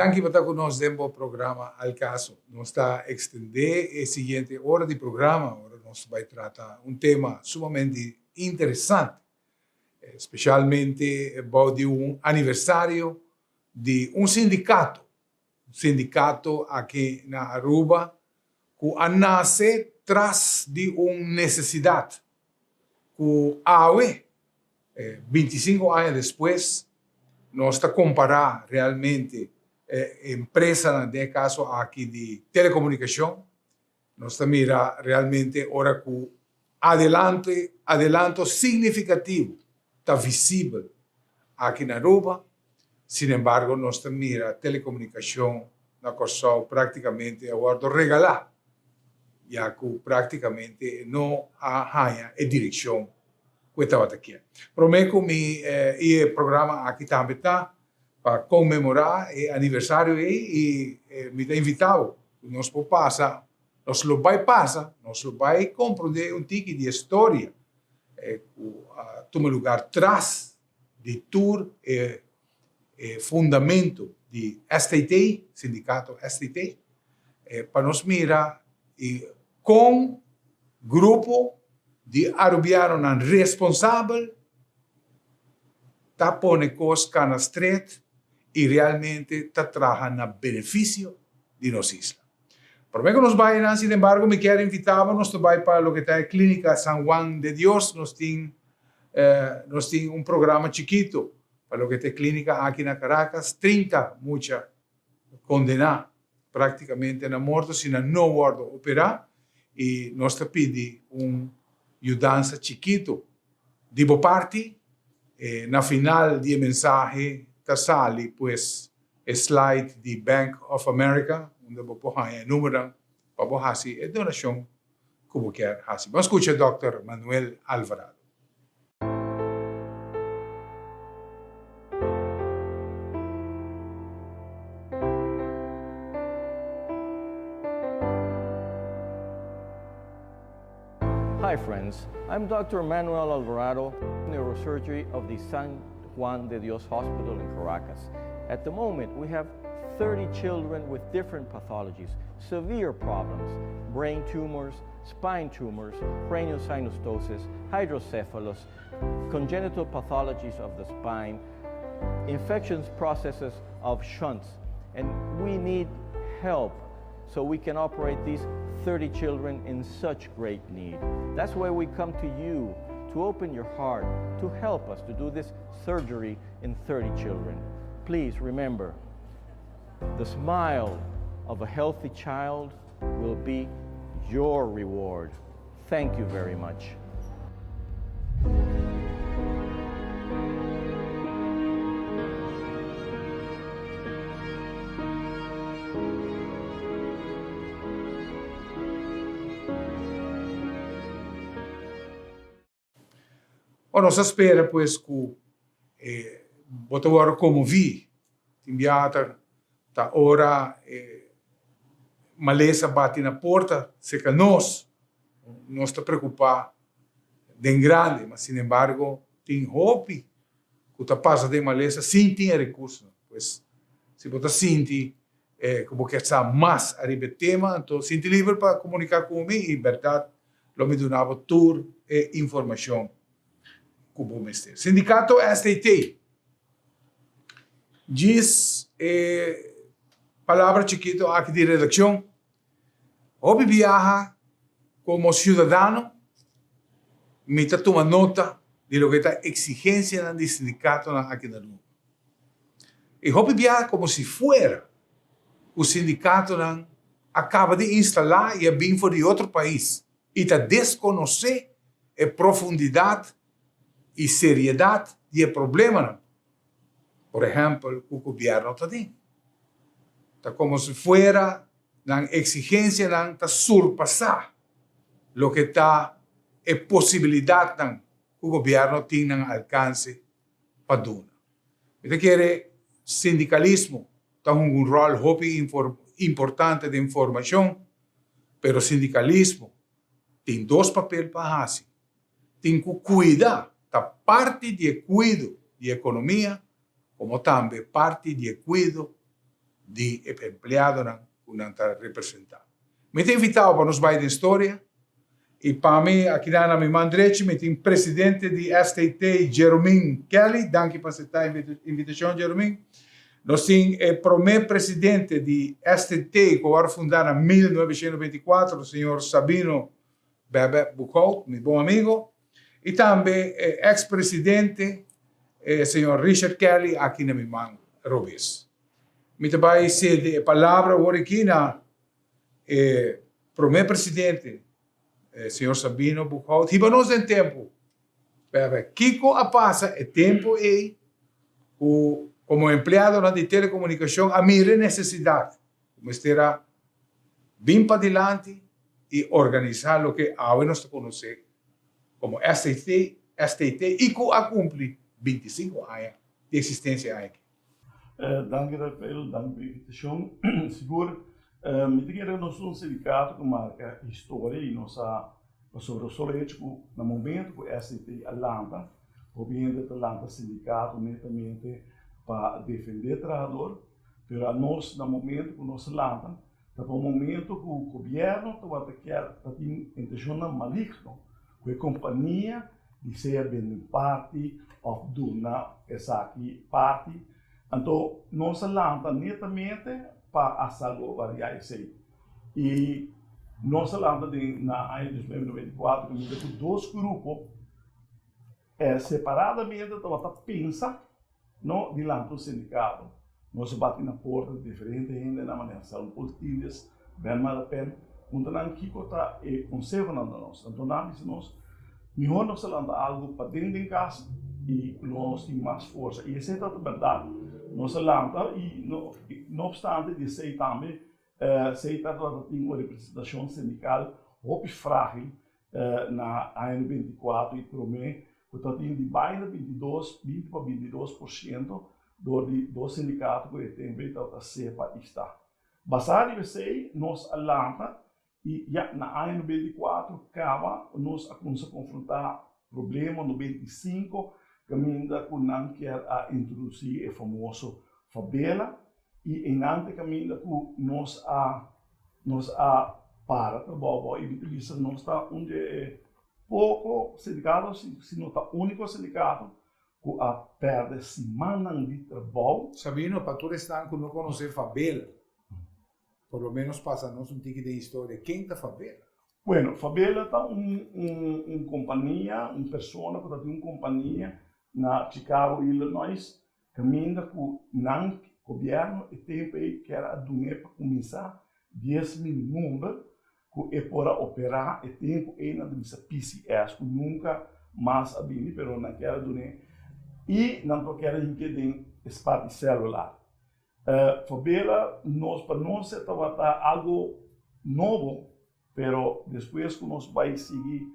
Danki pa ta ku nos den bo programa Al Caso. Nos ta ekstendé e siguiente ora di programa ora nos ta bai trata un tema sumamente interesante, spesialmente bou di un aniversario di un sindikato, un sindikato aki na Aruba ku a nase tras di un nesesidat ku awe 25 aña despues nos ta kompará realmente e empresanan, den e kaso aki di telekomunikashon, nos ta mira realmente ora ku adelante, adelanto signifikativo ta visibel aki na Aruba, sinembargo nos ta mira telekomunikashon na Kòrsou praktikamente a wòrdu regalá, ya ku praktikamente no a haña e direkshon ku e tabata kier. Promé ku mi i e programa aki tambe ta pa konmemorá e aniversario ei i mi ta invitá bo ku nos por pasa, nos lo bai pasa, nos lo bai komprondé un tiki di e storia ku a tuma lugar tras di tur e fundamento di STT, Sindikato STT, pa nos mira i kon grupo di Arubianonan responsabel ta pone kos kana stret i realmente ta traha na benefisio di nos isla. Prome ku nos bai nan, sinembargo, mi kier invitá bo, nos ta bai pa loke ta e Klínika San Juan de Dios, nos tin nos tin un programa chikito pa loke ta e klínika aki na Caracas, 30 mucha kondená práktikamente na morto si nan no wòrdu operá i nos ta pidi un yudansa chikito di bo parti. Na final di e mensahe ta sali pues e slide di Bank of America unda bo por haña e numeronan pa bo hasi e donashon ku bo kier hasi. Ban skucha Dòkter Manuel Alvarado. Hi friends, I'm Dr. Manuel Alvarado, neurosurgery of the San Juan de Dios Hospital in Caracas. At the moment, we have 30 children with different pathologies, severe problems, brain tumors, spine tumors, craniosynostosis, hydrocephalus, congenital pathologies of the spine, infections processes of shunts. And we need help so we can operate these 30 children in such great need. That's why we come to you to open your heart, to help us to do this surgery in 30 children. Please remember, the smile of a healthy child will be your reward. Thank you very much. Ora nos a spera pues ku e bo ta wòrdu konmoví, tin biaha ta ta ora e malesa bati na porta serka nos, nos ta preokupá den grandi, ma sinembargo tin hopi ku ta pasa den malesa sin tin e rekursonan. Pues si bo ta sinti ku bo kier sa mas ariba e tema, anto sinti liber pa komuniká ku mi i bèrdat Lo mi duna bo tur e informashon ku bo mester. Sindikato STT. Djis e palabra chikito aki di redakshon. Hopi biaha komo siudadano mi ta tuma nota di loke ta eksigensianan di sindikatonan aki na Aruba. I hopi biaha komo si fuera ku sindikatonan a kaba di instalá i a bin for di otro pais i ta deskonosé e profundidat i seriedat di e problemanan, por ehèmpel ku gobièrnu ta den. Ta komo si fuera nan eksigensianan ta surpasá loke ta e posibilidatnan ku gobièrnu tin nan alkanse pa duna. Mi ta kere sindikalismo ta hunga un ròl hopi importante den formashon, pero sindikalismo tin dos papel pa hasi, tin ku kuida, ta parti di e kuido di ekonomia, komo tambe parti di e kuido di e empleadonan ku nan ta representá. Mi ta invitá bo pa nos bai den storia i pa mi akinan na mi man drechi mi tin presidente di STT Jeromin Kelly, danki pa aseptá e invitashon Jeromin. Nos tin e promé presidente di STT ku a wòrdu fundá na 1924, señor Sabino Bebe Boekhout, mi bon amigo, i tambe e ex presidente e señor Richard Kelly aki na mi man robes. Mi ta bai sede e palabra awor aki na e prome presidente, e señor Sabino Boekhout. Hiba nos den tempu. Bebe, kiko a pasa e tempu ei ku komo empleadonan di telekomunikashon a mira e nesesidat ku mester a bin padilanti i organisá loke awe nos ta konosé komo STT, STT i ku a kumpli 25 aña di eksistensia aña aki. Danki Rafael, danki pa e invitashon. Sigur mi ta kere nos un sindikato ku marka historia i nos a pasobra solo hecho ku na momento ku STT a lanta, hopi hende ta lanta sindikato netamente pa defende trahador, pero anos na momento ku nos lanta ta pa un momento ku gobierno tabata kier ta tin intenshonnan maligno ku e kompania di sea bende un parti òf duna esaki parti. Anto nos a lanta netamente pa a salvaguardiá esei. I nos a lanta den na aña 1994 kaminda ku dos grupo Separadamente tabata pensa no di lanta un sindikato. Nos a bati na porta di diferente hendenan manera Anselmo Poltides, Ben Malapen, puntra nan kiko ta e konsehonan na nos. Anto nan a bisa nos, mihor nos a lanta algu paden den kas i lo nos tin mas forsa. I esei tabata bèrdat. Nos a lanta i no opstante di esei tambe esei tabata tin un representashon sindikal hopi fragil Na aña 94 i promé ku ta tin di bai na 22, 20 pa 22% dor di dos sindikato ku e tempu ei tabata sepa i sta. Basá riba esei nos a lanta i ya na aña 94 kaba nos a kuminsá konfrontá problema 95 kaminda ku nan kier a introdusí e famoso fabela i einan ta kaminda ku nos a Nos a para trabou bo i mi ta bisa nos ta un di e poko sindikato, si no ta úniko sindikato ku a pèrdè simannan di trabou. Sabino, pa tur esnan ku no konosé Fabela, por lo ménos pasa nos un tiki den historia, ken ta Fabela? Bueno, Fabela ta un un kompania, un persona ku ta tin un kompania na Chicago, Illinois, Kaminda ku nan gobièrnu e tempu ei kier a dun'é pa kuminsá 10,000 number ku e por a operá e tempu ei nan ta bisa PCS ku nunka mas a bini pero nan kier a dun'é i nan por kier a hink'é den e spat di selular. Fabela nos pa nos e tabata algu nobo pero despues ku nos bai sigui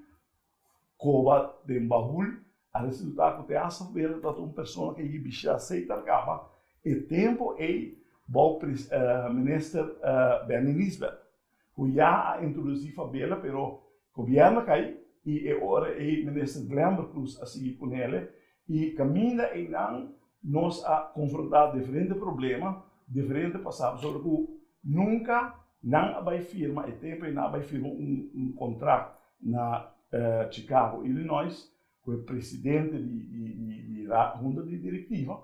Koba den bahul, a resultá ku te hasta Fabela tabata un persona ku a yibishá Satan kaba e tempu ei bou minister Benny Nisbet, ku ya a introdusí Fabela pero gobièrnu a kai i e ora ei minister Glenbert Croes a sigui kunele i kaminda einan nos a konfrontá diferente problema, diferente pasá pasobra ku nunka nan a bai firma e tempu ei nan a bai firma un kontrakt na Chicago, Illinois, ku e presidente di hunta di direktiva,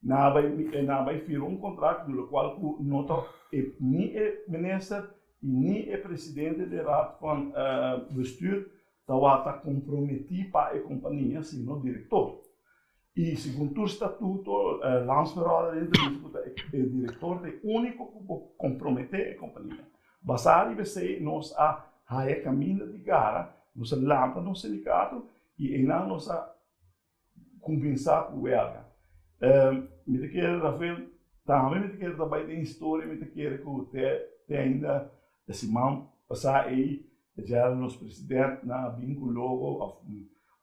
nan a bai nan a bai firma un kontrakt di lokual ku no ta ni e minister i ni e presidente di raad van bestuur tawata komprometí pa e kompania, sino direktor. I segun tur statuto, Landsverordening ta bisa ku ta e direktor ta e úniko ku por komprometé e kompania. Basá riba esei nos a haya kaminda di gara, nos a lanta nos sindikato i einan nos a kuminsá ku wèlga. Mi ta kere, Rafael, tambe mi ta kere ta bai den historia, mi ta kere ku te te ainda e siman pasá ei Djara nos president nan a bin ku logo of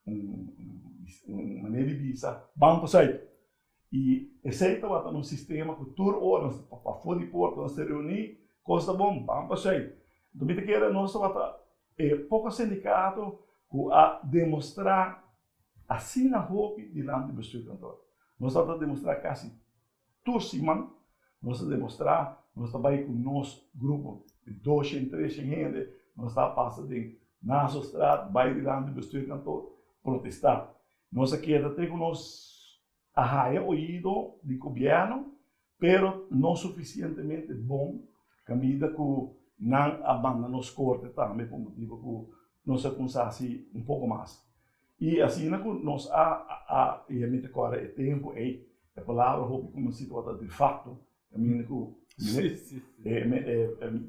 un manera di bisa Banco Zuid. I esei tabata nos sistema ku tur ora nos ta pafó di porta nos ta reuní, kos ta bon, ban pa Zuid. Enton mi ta kere nos tabata e poko sindikato ku a demostrá asina hopi dilanti bestuurkantoor. Nos tabata demostrá kasi tur siman, nos a demostrá. Nos ta bai ku nos grupo di doshen, treshen hende, nos ta pasa den Nassaustraat, bai dilanti bestuurkantoor, protestá. Nos a keda te ku nos a haya oido di gobièrnu, pero no sufisientemente bon kaminda ku nan a manda nos korte tambe pa motibu ku nos a kuminsá hasi un poko mas. I asina ku nos a a i mi ta kòrda e tempu ei, e palabra hopi konosí tabata de facto, kaminda ku e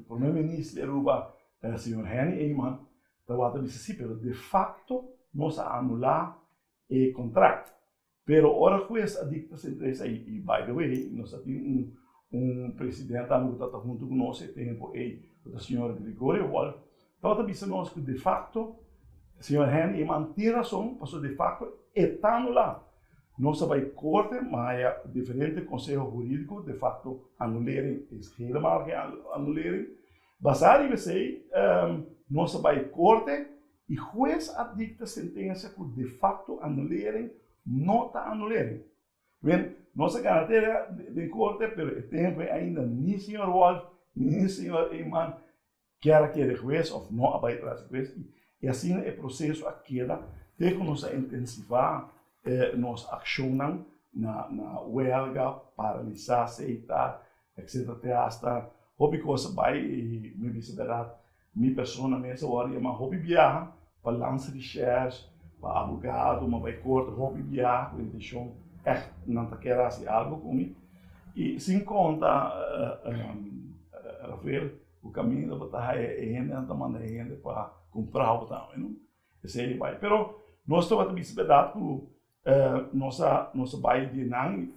prome minister di Aruba, señor Henny Eman, tabata bisa si, pero de facto nos a anulá e kontrakt. Pero ora hues a dicta sentencia y y by the way nos a tin un un president tambe cu tabata hunto cu nos e tempo ey cu ta señor Gregorio Wolff tabata bisa nos cu de facto señor Henny Eman tin razon pasobra de facto e ta anula. Nos a bay corte ma haya diferente conseho huridico de facto anulering is helemaal geen anulering. Basa riba esey nos a bay corte E hues a dikta sentensia ku de facto anulering no ta anulering. Ben, nos a gana tera den korte, pero e tempu ei ainda ni señor Wolff ni señor Eman kier a kere hues of no a bai tras di hues i asina e proseso a keda te ku nos a intensivá nos akshonnan na na welga, paralisá seita, etcetera te hasta hopi kos a bai i mi bisa bèrdat Mi persona mes a wòrdu yamá hopi biaha pa landsrecherche, pa abogado, mi a bai korte hopi biaha ku intenshon ègt nan ta kier hasi algu ku mi. I sin konta Rafael ku kaminda bo ta haya e hendenan ta manda e hende pa kumpra bo tambe no. Esei bai. Pero nos tabata bisa bèrdat ku nos a nos a bai di nan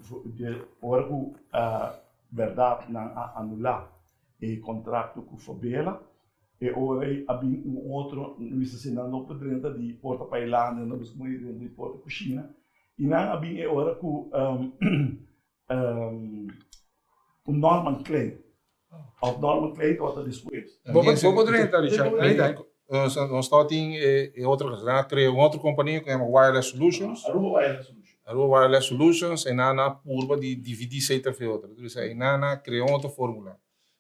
ora ku bèrdat nan a anulá e kontrakto ku Fabela e ora ei a bin un otro mi bisa si nan no por drenta di porta Pailandia nan busca manera di drenta di porta Kushina i nan a bin e ora ku un Norman Klein of Norman Klein tabata despues. Bo por drenta Richard Nos tabatin e otro nan a crea un otro compania cu yama Wireless Solutions. Aruba Wireless Solutions. Aruba Wireless Solutions e nan a purba di dividi esey ta fe otro. Entonces e nan a crea un otro formula.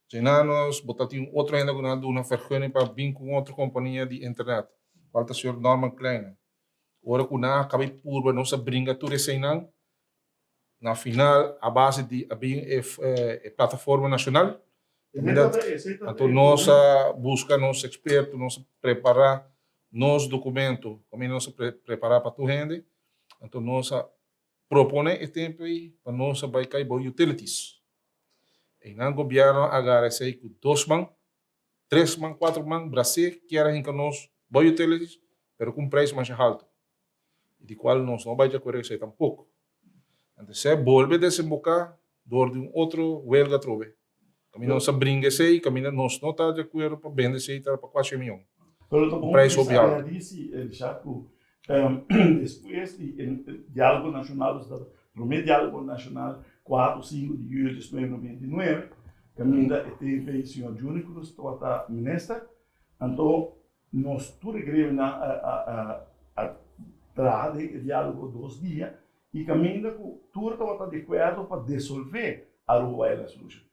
Dje nan nos bo ta tin un otro hende cu nan a duna vergunning pa bin cu un otro compania di internet cual ta señor Norman Kleine. Ora cu nan a caba e purba nos a bringa tur eseynan. Na final a base di a bin e e plataforma nacional caminda anto nos a busca nos experto nos a prepara nos documento caminda nos a prepara pa tur hende anto nos a propone e tempo ey pa nos a bay cay bo utilities eynan gobierno a agarra esey cu dos man tres man cuatro man brase kier a hinca nos bo utilities pero cu un prijs masha halto. i di kual nos no bai di akuerdo esei tampoko. Anto esei a bolbe desemboká dor di un otro welga atrobe. Kaminda nos a bringa esei, kaminda nos no ta di akuerdo pa bende esei ta pa kuashi mion. Pero ta bon Prijs hopi bisa alto. añadí si, Richard, ku despues di e diálogo nashonal, nos ta promé diálogo nashonal kuater o sinku di yüli 1999, kaminda e tempu ei señor Juni Cruz tabata minister, anto Nos tur e gremionan a traha den e dialogo dos dia y caminda cu tur tabata di acuerdo pa desolve Aruba Wireless Solution.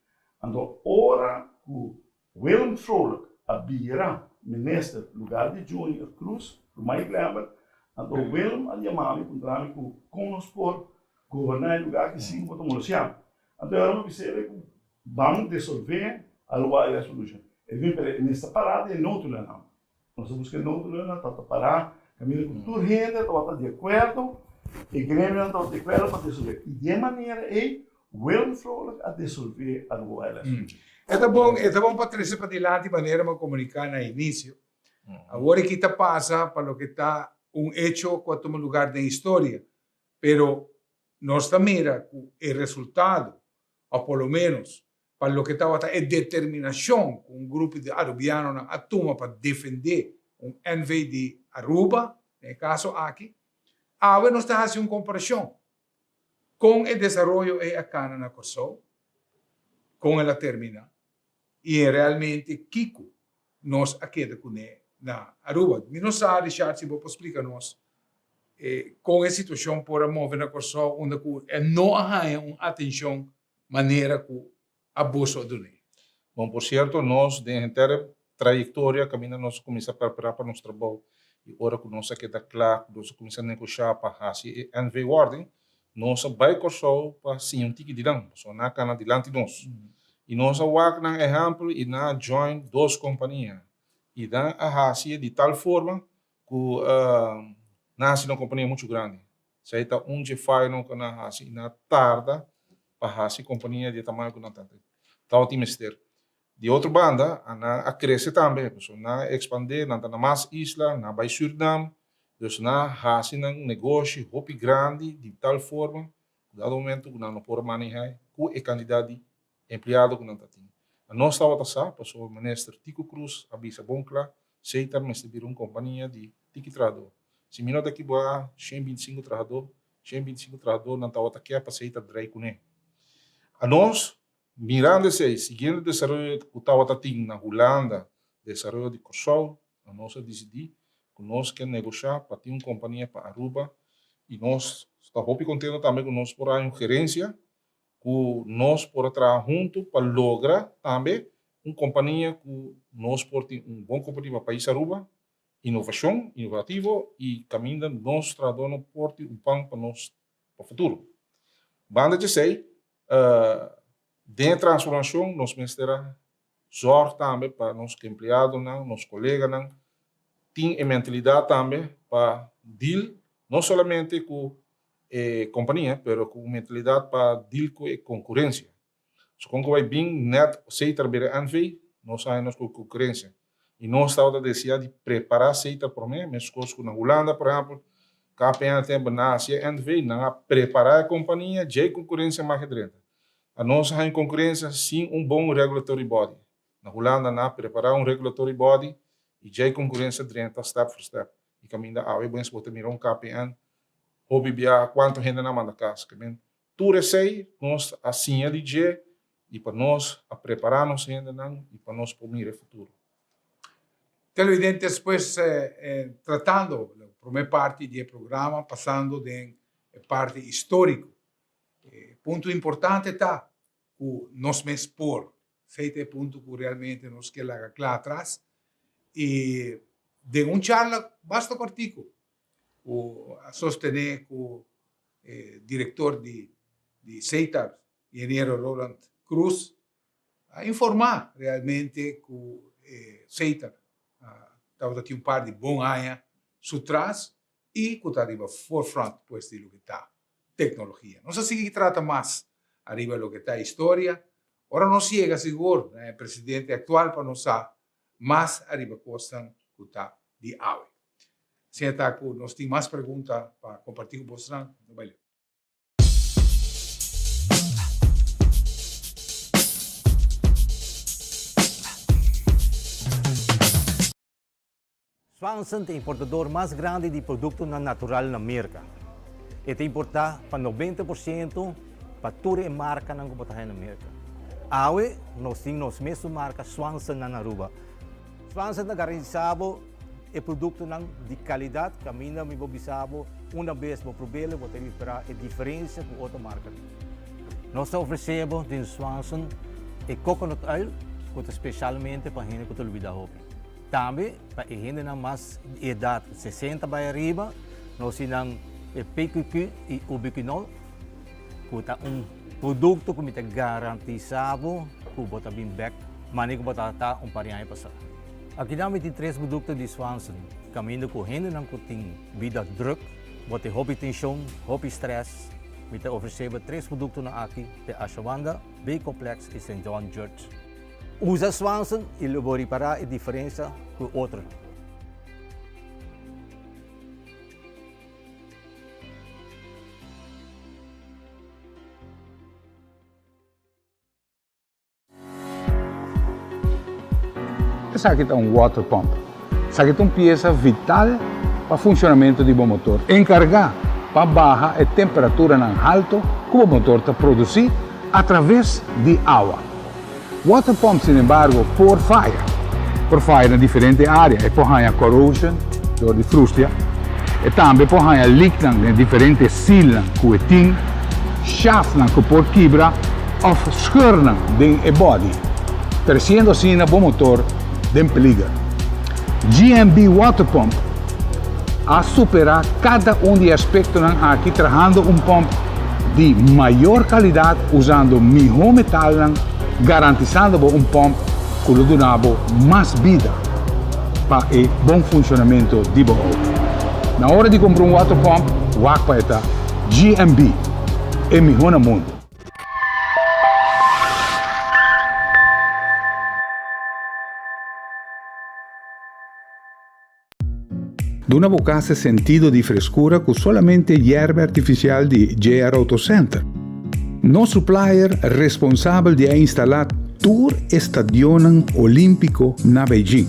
Anto ora cu Willem Vrolijk a bira minister lugar di Junior Croes, Ruman y Lambert, anto Willem a yama mi puntra mi cu con nos por goberna e lugar aki sin cu bo ta molestiami. Anto e ora mi bisa el cu Ban desolvé Aruba Air Solution. E bin pero e mester pará den e nótulonan. Nos a buska e nótulonan, tabata pará kaminda ku tur hende tabata di akuerdo, e gremionan tabata di akuerdo pa desolvé. I di e manera ei Willem Vrolijk a desolvé Aruba Air Solution. E ta bon, e ta bon pa trese padilanti manera mi a komuniká na inisio. Awor aki ta pasa pa loke ta un echo ku a tuma lugar den historia, pero nos ta mira ku e resultado òf por lo ménos pa loke tabata e determinashon ku un grupo di arubianonan a tuma pa defendé un NV di Aruba, den e kaso aki. Awe nos ta hasi un komparashon kon e desaroyo ei a kana na Kòrsou, kon el a terminá i en realmente kiko nos a keda kuné na Aruba. Mi no sa, Richard, si bo por splika nos kon e situashon por a move na Kòrsou unda ku e no a haña un atenshon manera ku aboso a dun'é. Bon, por sierto, nos den henter e trayektoria kaminda nos a kuminsá prepará pa nos trabou i ora ku nos a keda kla ku nos a kuminsá negoshá pa hasi e NV wording, nos a bai Kòrsou pa siña un tiki di nan, pasobra nan a kana dilanti nos. I nos a wak nan ehèmpel i nan a join dos kompania i nan a hasi e di tal forma ku nan a hasi nan kompania muchu grandi. Esei ta un dje fayonan ku nan a hasi i nan a tarda pa hasi kompania di e tamaño ku nan tabatin mester. Di otro banda, nan a krese tambe, pasobra nan a ekspandé, nan ta na mas isla, nan a bai Sürnam, dus nan a hasi nan negoshi hopi grandi di tal forma ku dado momento ku nan no por a manehá ku e kantidat di empleado ku nan ta tin. Nos tabata sa, pasobra Minister Tico Croes a bisa bon kla, Setar mester bira un kompania di tiki trahadó. Si mi no ta ekiboká, 125 trahadó, 125 trahadó nan tabata ke pa Setar drei kuné. Anos, mirando esei, siguiendo e desaroyo ku tabata tin na Hulanda, desaroyo di Kòrsou, anos a disidí ku nos ke negoshá pa tin un kompania pa Aruba i nos ta hopi kontento tambe ku nos por haña un gerensia ku nos por a traha huntu pa logra tambe un kompania ku nos por tin un bon kompania pa pais Aruba, inovashon, inovativo i kaminda nos trahadónan por tin un pan pa nos pa futuro. Banda di esei, den e transformashon nos mester a zòrg tambe pa nos empleadonan, nos koleganan tin e mentalidat tambe pa deal no solamente ku e kompania pero ku un mentalidat pa deal ku e konkurensia. So kon ku bai bin net Setar bira NV, nos haña nos ku konkurensia. I nos tabata deseá di prepará Setar promé, meskos ku na Hulanda por ehèmpel, KPN a tempu nan a hasi e NV, nan a prepará e kompania, dje e konkurensia mag e drenta. Anos a haña konkurensia sin un bon regulatory body. Na Hulanda nan a prepará un regulatory body i dje e konkurensia drenta step for step. I kaminda awe bo bo ta mira un KPN hopi biaha kuantu hende nan manda kas. Ke men tur esei nos a siña di dje i pa nos a prepará nos hendenan i pa nos por mira e futuro. Televidentes, pues tratando e prome parti di e programa, pasando den e parti historico. E punto importante ta cu nos mes por. Esey ta e punto cu realmente nos kier laga cla atras. Y den un charla basta cortico cu a sostene cu e director di di Setar, ingeniero Roland Croes, a informa realmente cu e Setar tabata tin un par di bon aña su tras y cu ta riba forefront pues di loke ta tecnologia. Nos a sigui trata mas ariba loke ta historia. Ora nos yega sigur na e presidente actual pa nos sa mas ariba cosnan cu ta di awe. Asina ta cu nos tin mas pregunta pa comparti cu bosnan. No bai leu. Swanson ta e importador mas grandi di produktonan natural na Merka. E ta importá pa 90 por siento pa tur e markanan ku bo ta haña na Merka. Awe nos tin nos mesun marka Swanson na Aruba. Swanson ta garantisá bo e produktonan di kalidat kaminda mi por bisa bo una bes bo prob'el bo ta ripará e diferensia ku otro markanan. Nos ta ofresé bo den Swanson e coconut oil ku ta spesialmente pa hende ku ta lubidá hopi. Tambe pa e hendenan mas di edat 60 bai ariba, nos tin nan e PQQ i Ubiquinol, ku ta un produkto ku mi ta garantisa bo ku bo ta bin bek manera ku bo tabata un par di aña pasá. Akinan mi tin tres produkto di Swanson, kaminda ku hendenan ku tin bida druk, bo tin hopi tenshon, hopi strès, mi ta ofresé bo tres produktonan aki, te Ashawanda, B-Complex i Saint John Church. Usa Swanson y lo bo ripara e diferencia cu otronan. Esaki ta un water pump. Esaki ta un piesa vital pa funcionamento di bo motor. Encarga pa baha e temperaturanan halto cu bo motor ta produci atraves di awa. Water pump sinembargo por faya. Por faya na diferente área. E por haña corrosion dor di frustia. E tambe por haña leaknan den diferente sealnan ku e tin, shaftnan ku por kibra òf scheurnan den e body. treciendo asina bo motor den peliger. GMB Water Pump a supera cada un di e aspectonan aki trahando un pump di mayor calidad usando miho metalnan garantisando bo un pump cu lo duna bo mas bida pa e bon funcionamento di bo auto. Na ora di cumpra un water pump wak pa e ta GMB, e miho na mundo. Duna bo cas e sentido di frescura cu solamente yerba artificial di JR Auto Center. Nos supplier responsabel di a instala tur e stadionnan Olimpico na Beijing.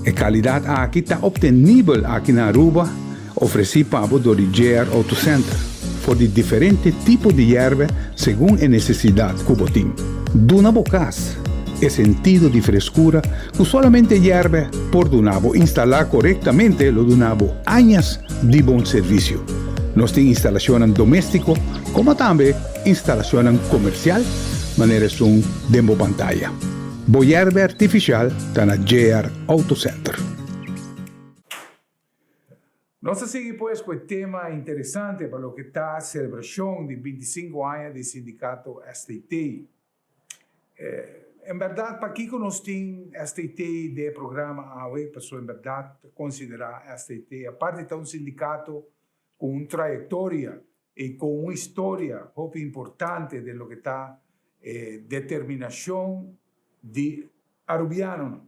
E calidad aki ta obtenibel aki na Aruba, ofreci pa bo dor di JR Auto Center, for di diferente tipo di yerba segun e necesidad cu bo tin. Duna bo cas e sentido di frescura Ku solamente yèrbe por duna bo instalá korektamente lo duna bo añas di bon servisio. Nos tin instalashonnan doméstiko komo tambe instalashonnan komersial manera esun den bo pantaya. Bo yèrbe artifisial ta na JR Auto Center. Nos ta sigui pues ku e tema interesante pa loke ta selebrashon di bintisinko aña di sindikato STT. En berdad pakico nos tin STT den e programa awe? Pasobra en berdad ta considera STT, aparte di ta un sindicato cu un trayectoria y cu un historia hopi importante den loke ta e determinacion di Arubianonan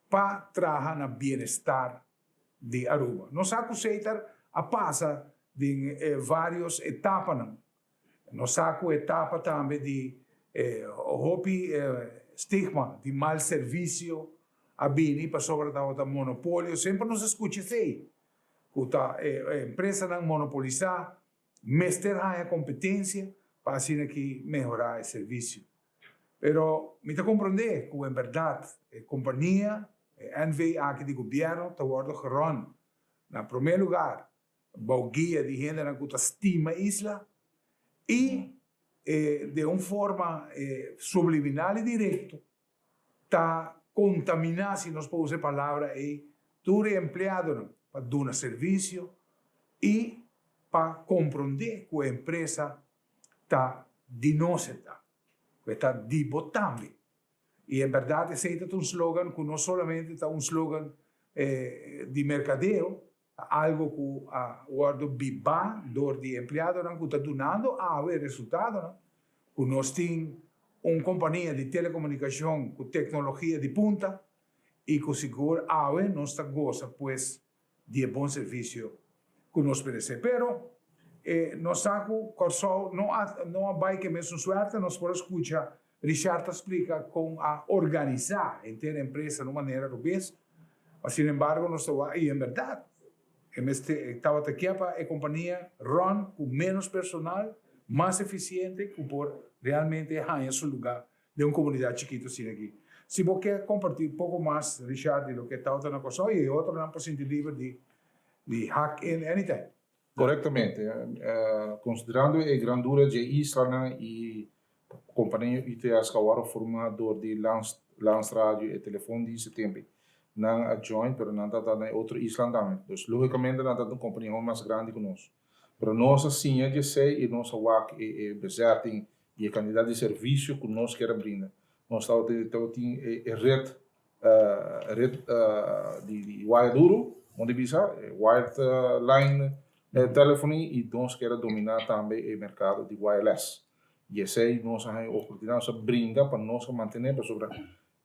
pa traha na bienestar di Aruba. Nos sa cu Setar a pasa den e varios etapanan. Nos sa cu etapa tambe di hopi stigma di mal servicio a bini pasobra tabata monopolio. Semper nos a scucha esey, cu ta e empresanan monopolisa mester haya competencia pa asina ki mehora e servicio. Pero mi ta comprende cu en berdad e compania, e NV aki di gobierno ta wordo gerun na prome lugar bou guia di hendenan ku ta stima isla i den un forma subliminal i direkto ta kontaminá, si nos por usa e palabra ei, tur e empleadonan pa duna servisio i pa komprondé ku e empresa ta di nos e ta, ku e ta di bo tambe. I en bèrdat esei ta un slogan ku no solamente ta un slogan di merkadeo, Ta algo cu a wordo biba door di empleadonan cu ta dunando awe resultadonan, cu nos tin un compania di telecomunicacion cu tecnologia di punta y cu sigur awe nos ta goza pues di e bon servicio cu nos merece. Pero e nos sa cu Corsou no a no a bay cu e mesun suerte, nos por a scucha Richard ta splica con a organisa henter e empresa na un manera robes, ma sin embargo nos ta wak y en berdad e mester e tabata kia pa e compania run cu menos personal, mas eficiente cu por realmente haya su lugar den un comunidad chikito asina aki. Si bo ke comparti un poco mas Richard di loke tabata na Corsou y e otronan por sinti liber di di hack in anytime. Corectamente, considerando e grandura dje islanan y Kompania UTS a wòrdu formá dor di Landsradio e telefon di setember. Nan a join pero nan ta na e otro islan tambe. Dus lógikamente nan ta un kompania hopi mas grandi ku nos. Pero nos a siña di esei i nos a wak e e bezetting i e kantidat di servisio ku nos kier a brinda. Nos tabatin e ret ret di waya duru, mon di bisa, e wired line telephony i nos kier a dominá tambe e merkado di wireless. I esei nos a haña oportunidat, nos a bringa pa nos a mantené pasobra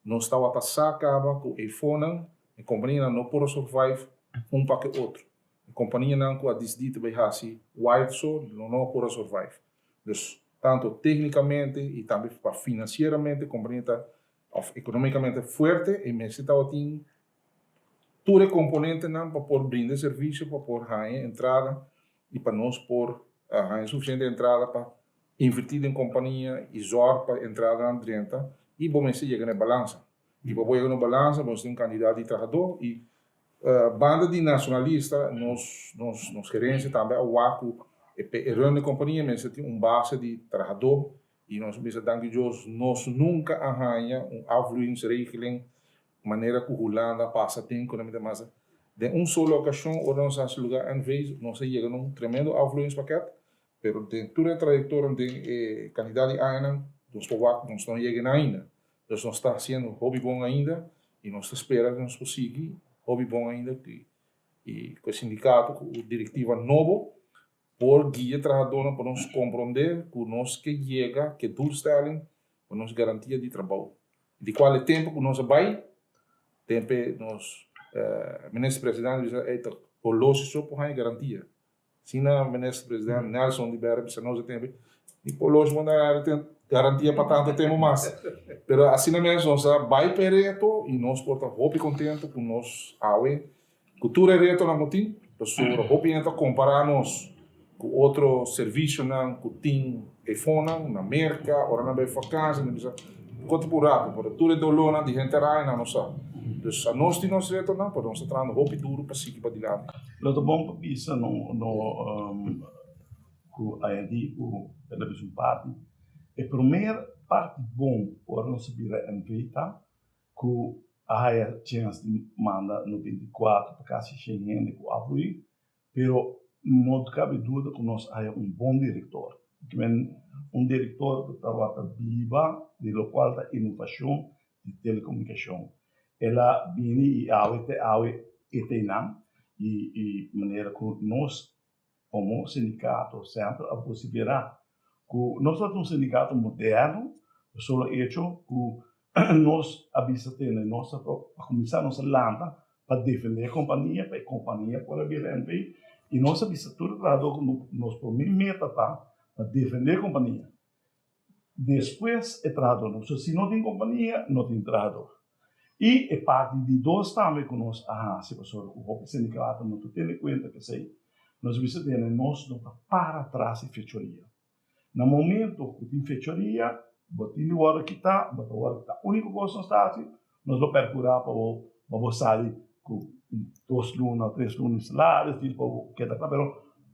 nos tabata sa kaba ku e fonnan, e kompanianan no por a survive un pa ke otro. E kompanianan ku a disidí ta bai hasi wired so lo no por a survive. Dus tantu téknikamente i tambe pa finansieramente kompania ta òf ekonomikamente fuerte e mester tabatin tur e komponentenan pa por brinda e servisio, pa por haña entrada i pa nos por haña sufisiente entrada pa invertí den kompania i zòrg pa entradanan drenta i bo mester yega na e balansa. I pa bo yega na un balansa bo mester tin un kandidat di trahadó i banda di nashonalista nos nos gerensia tambe a wak ku e run di kompania mester tin un base di trahadó. I nos bisa danki Dios nos nunka a haña un afvloeingsregeling manera ku Hulanda pasa den ku nan mita masa. Den un solo okashon ora nos a hasi lugá NV nos a yega na un tremendo afvloeiingspakket pero den tur e trayektoria den e kantidat di añanan nos por wak nos no a yega na ainda. Dus nos ta hasiendo hopi bon ainda i nos ta spera ku nos por sigui hopi bon ainda i ku e sindikato ku direktiva nobo por guia trahadónan pa nos komprondé ku nos ke yega ku e doelstelling pa nos garantia di trabou. Di kual e tempu ku nos a bai, tempe nos Minister Presidente bisa ey ta holoshi so por haña garantia. Asina Minister Presidente Nelson Rivera bisa nos e tempu, ni por holoshi por haña garantia pa tantu tempu mas. Pero asina mes nos a bai pa e reto i nos por ta hopi kontento ku nos awe Ku tur e retonan ku tin, pasobra hopi hende ta kompará nos ku otro servisionan ku tin efonan na Merka, ora nan bai fakansi nan bisa kon ta por rato, pero tur e dolónan di henter aña nan no sa. Dus anos tin nos retonan, pero nos ta trahando hopi duru pa sigui padilanti. Lo ta bon pa bisa no no ku añadí ku el a bisa un parti. E primer parti bon ora nos a bira NV ta ku a haya chens di manda 94 pa kasi shen hende ku a fluí, pero no kabe duda ku nos a haya un bon direktor. Un direktor ku tabata biba di lokual ta inovashon di telekomunikashon. El a bini i awe te awe e ta einan i manera ku nos Komo sindikato semper a vosiferá ku nos ta un sindikato moderno, pa solo echo ku nos a bisa tene nos ta pa kuminsá nos a lanta pa defendé e kompania, pa e kompania por a bira NV i nos a bisa tur e trahadó ku nos promé meta ta pa defendé e kompania. Despues e trahadónan. So si no tin kompania, no tin trahadó. I e parti di dos tambe ku nos a hasi, pasobra ku hopi sindikato no ta tene kuenta ku esei, nos bisa tene nos no ta para tras di fechoria. Na momento ku tin fechoria, bo tin di wòrdu kitá, bo ta wòrdu kitá. Úniko kos nos ta hasi, nos lo perkurá pa bo pa bo sali ku dos luna o tres luna di salario así pa bo keda kla pero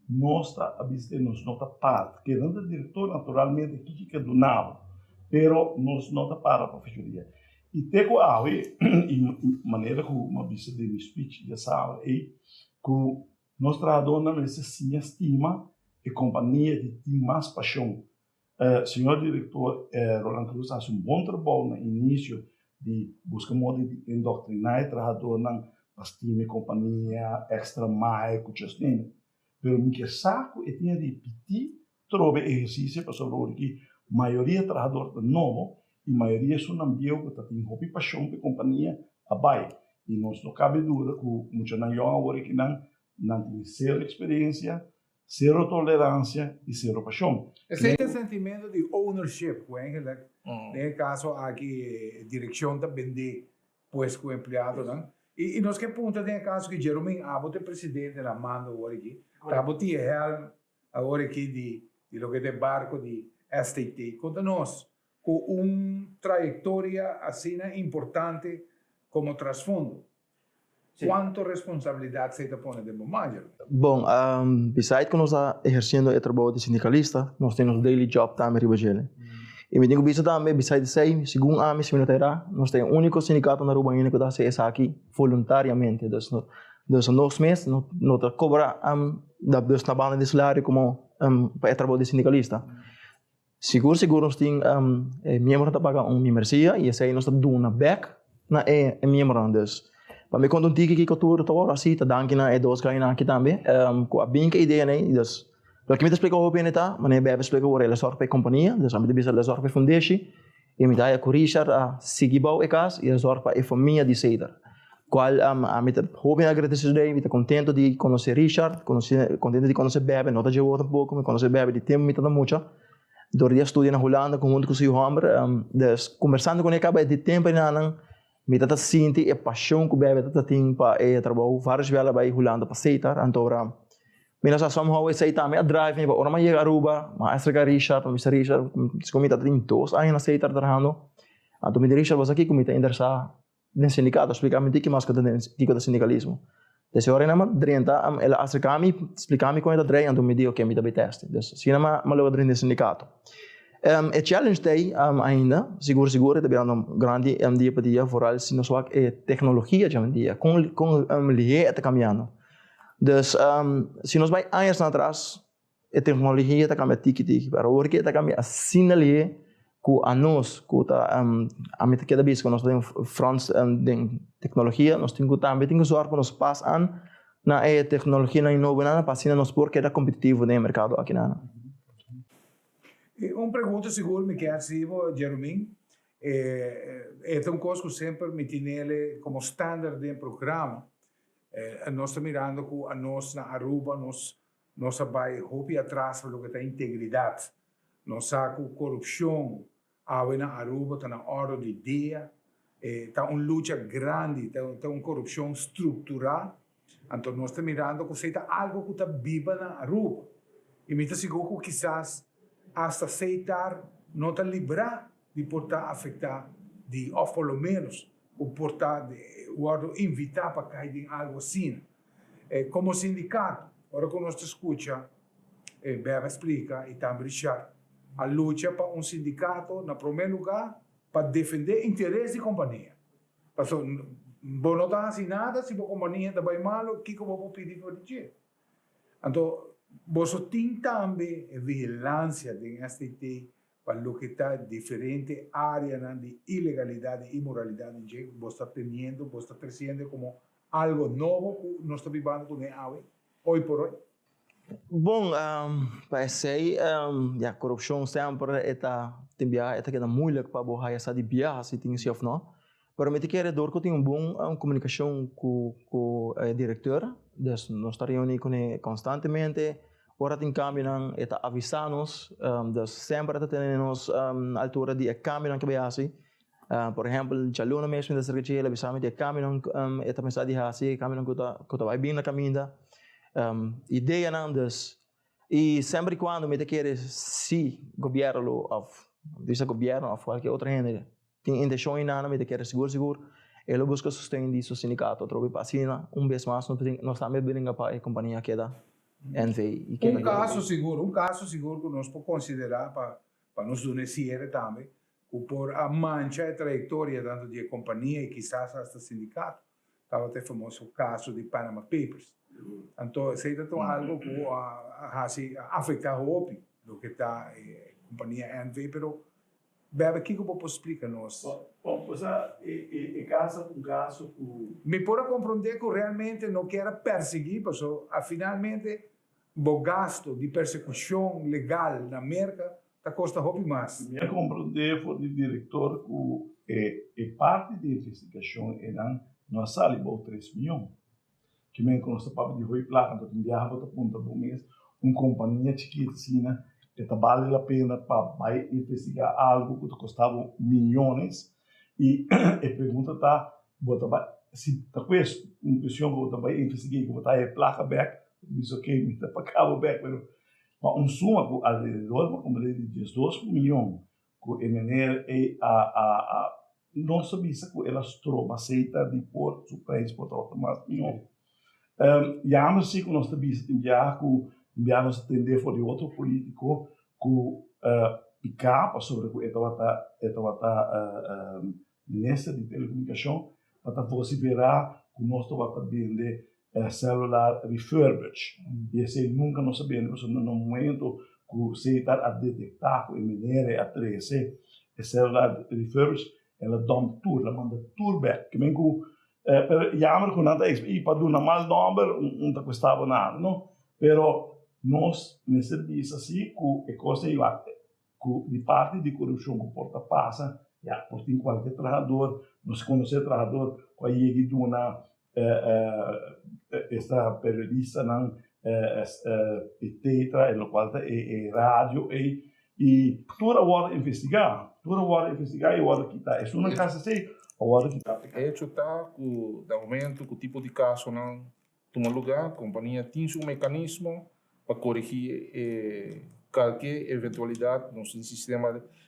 nos ta a bisa nos no ta para keda ta direktor naturalmente kiko ke duna bo pero nos no ta para pa fechoria i te ku awe i manera ku mi a bisa den mi speech djasabra ei ku nos trahadornan mester siña stima e kompania di tin mas pashon. Señor Director Roland Cruz a haci un bon trabou na inicio di busca modo di indoctrina e trahadornan pa stima e compania, extra mile cu chasnin. Pero mi kier sa cu e tin ripiti trobe ehercicio pasobra ora ki mayoria trahador ta nobo y mayoria esunnan bieu cu ta tin hopi pasion pa e compania a bay. Y nos no cabe duda cu muchanan yong awor aki nan, nan tin cero experiencia, Sero tolerancia y sero pasion. Esei ta e sentimento di ownership ku eigenlijk den e kaso aki direkshon ta bendé pues ku empleadonan. I nos ke puntra den e kaso ki Jeromin abo ta e presidente na mando awor aki, ta abo tin e helm awor aki di di loke ta e barko di STT. Konta nos ku un trayektoria asina importante komo trasfondo. Cuanto responsabilidad esey ta pone den bo man, Jeremy? Bon, beside cu nos ta eherciendo e trabou di sindicalista, nos tin nos daily job tambe riba djele. Y mi tin cu bisa tambe, beside esey, segun ami, si mi no ta era, nos ta e unico sindicato na Aruba ainda cu ta haci esaki voluntariamente. Dus, dus nos mes no, no ta cobra, dus na banda di salario como pa e trabou di sindicalista. Sigur sigur nos tin e miembronan ta paga un miembresia y esey nos ta duna bek na e miembronan. Dus pa mi konta un tiki kiko tur ta wòrdu hasi ta danki na e dos gainan aki tambe ku a bin ku e idea nei. Dus loke mi ta splika hopi hende ta manera Bebe a splika awor el a sòrg pa e kompania, dus ami ta bisa el a sòrg pa e fundeshi y mi ta haya ku Richard a sigui bou e kas y a sòrg pa e famia di Cedar. Kual ami ta hopi agradesido di ei, mi ta kontento di konosé Richard, kontento di konosé Bebe, no ta dje wou tampoko, mi konosé Bebe di tempu mi tabata mucha, dor di a studia na Hulanda huntu ku su yu hòmber, dus kombersando kuné kaba di tempu enanan mi tabata sinti e pashon ku Bebe tabata tin pa e trabou, vários bia el a bai Hulanda pa Setar, anto ora mi no sa somehow esei tambe a drive mi, pa ora mi a yega Aruba mi a aserka Richard, mi a bisa Richard, mi tabata tin dos aña na Setar trahando, anto mi di Richard bo sa kiko mi ta interesá den sindikato, splika mi tiki mas kiko ta sindikalismo. Des e ora ei nan drenta, el a aserka mi, splika mi kon e ta drei, anto mi di oke mi ta bai tèsti. Des asina mi a logra drenta den sindikato. E challenge ta ei ainda, sigur sigur e ta birando grandi dia pa dia, vooral si nos wak e tecnologia djawendia, kon kon lihé e ta cambiando. Dus si nos bai añasnan atras e tecnologia ta cambia tiki tiki, pero awor ke e ta cambia asina lihé ku anos ku ta ami ta keda bisa ku nos ta den front den tecnologia, nos tin ku tambe tin ku zorg pa nos pas an na e tecnologianan nobonan pa asina nos por keda competitivo den e mercado akinan. E un pregunta sigur mi ke hasi bo, Jeromin. E ta un kos ku semper mi tinele komo standard den programa. Nos ta mirando ku anos na Aruba nos nos a bai hopi atras pa loke ta integridat. Nos sa ku korupshon awe na Aruba ta na òrdu di dia. E ta un lucha grandi, ta un korupshon strukturá. Anto nos ta mirando ku esei ta algu ku ta biba na Aruba. I mi ta sigur ku kisas asta Seitar no ta librá di por ta afektá di òf por lo ménos ku por ta wòrdu invitá pa kai den algu asina. Komo sindikato, ora ku nos ta skucha Bebe splika i tambe Richard, a lucha pa un sindikato na promé lugá pa defendé interes di kompania. Pasobra bo no ta hasi nada si bo kompania ta bai malu, kiko bo por pidi for di dje? Anto boso tin tambe e vigilansia den STT pa loke ta diferente areanan di ilegalidat i inmoralidat den dje ku bo ta teniendo, bo ta tresiendo komo algo nobo ku nos ta bibando kuné awe, hoy por hoy? Bon, pa esei, ya, korupshon semper e ta, tin biaha e ta keda moeilijk pa bo haya sa di biaha si tin si òf no. Pero mi ta kere dor ku tin un bon komunikashon ku ku e direkteur, dus nos ta reuní kuné konstantemente, ora tin kambionan e ta avisá nos, dus semper e ta tene nos na altura di e kambionan ke bai hasi. Por ehèmpel, djaluna mes mi ta aserka dje, el a bisa mi di e kambionan ku e ta pensa di hasi, e kambionan ku ta ku ta bai bin na kaminda, ideanan dus. I semper i kuando mi ta kere si gobièrnu lo òf bisa gobièrnu òf kualke otro hende tin intenshon i nada mi ta kere sigur sigur e lo buska sosten di su sindikato atrobe pa asina un bes mas nos tambe bringa pa e kompania keda NV i keda Un kaso sigur, un kaso sigur ku nos por konsiderá pa pa nos duna e siere tambe ku por a mancha e trayektoria tantu di e kompania i kisas asta sindikato, tabata e famoso kaso di Panama Papers. Anto esei ta un algu ku a hasi, a afektá hopi loke ta e kompania NV, pero Bebe kiko bo por splika nos? Bon, pues e kaso ta un kaso ku. Mi por a komprondé ku realmente no kier a persiguí, paso a finalmente bo gasto di persekushon legal na Merka ta kosta hopi mas. Mi a komprondé for di direktor ku e parti di investigashon einan no a sali bou tres mion. Ki men ku nos ta papia di hoi plaka, anto tin biaha bo ta puntra bo mes, un kompania chikito asina e ta bale la pena pa bai investigá algu ku ta kosta bo miyones? I e pregunta ta, bo ta bai, si ta ku es un kuestion ku bo ta bai investigá i ku bo ta haña e plaka bèk, bo ta bisa ok mi ta paga bo bèk, pero pa un suma ku alrededor bo komprende di diesdos miyon ku e meneer ei a a a nos a bisa ku el a stroba seita di por su prijs por tabata mas mihó. Jammer si ku nos ta bisa tin biaha ku tin biaha nos ta tende for di otro politiko ku piká pasobra ku e tabata e tabata minister di telekomunikashon pa ta vosiferá ku nos tabata bende celular refurbished y esey nunca nos a bende pasobra na momento cu Setar a detecta cu e meneer ey a trece e celular refurbished el a dump tur, el a manda tur bek. Kimen cu pero jammer cu nan ta y pa duna mal nomber un ta cuesta bo nada no pero nos mester bisa si cu e cos ey wak Ku di parti di korupshon ku por ta pasa, ya por tin kualke trahador, nos konosé trahador ku a yega i duna esta periodistanan e tetra, e lokual ta e radio ei, i tur a wòrdu investigá, tur a wòrdu investigá i a wòrdu kitá. Esun nan kasa esei a wòrdu kitá. E hecho ta ku na momento ku tipo di kasonan Tuma lugá, kompania tin su mekanismo pa korigí e kalke eventualidat. Nos tin sistema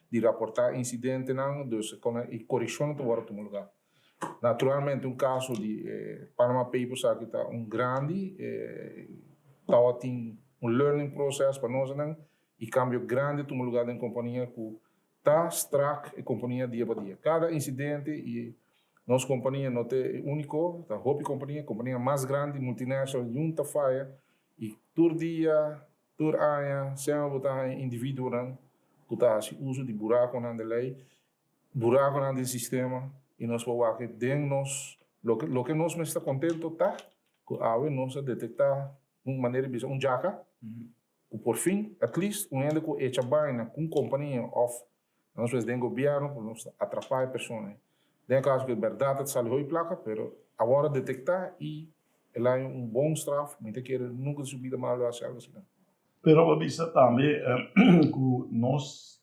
di raportá insidentenan, dus e korekshonnan ta wòrdu tuma lugá. Naturalmente un kaso di e Panama Papers aki ta un grandi, tabatin un learning process pa nosnan. y cambio grandi tuma lugar den compania cu ta strak e compania dia pa dia. Cada incidente y nos compania no ta e unico, ta hopi compania, compania mas grandi, multinational, yun ta faya y tur dia, tur aña semper bo ta haña individuonan cu ta haci uso di buraconan den ley, buraconan den sistema y nos por wak den nos, loke loke nos mester ta contento ta cu awe nos a detecta un manera di bisa un djaka ku por fin at least un hende ku echa baina ku un kompania òf nos mes den gobièrnu ku nos ta atrapá e persona ei. Den e kaso ku e bèrdat ta sali hopi plaka pero awor a detektá i el a haña un bon straf, mi ta kere nunka den su bida mas lo hasi algu asina. Pero bo a bisa tambe ku nos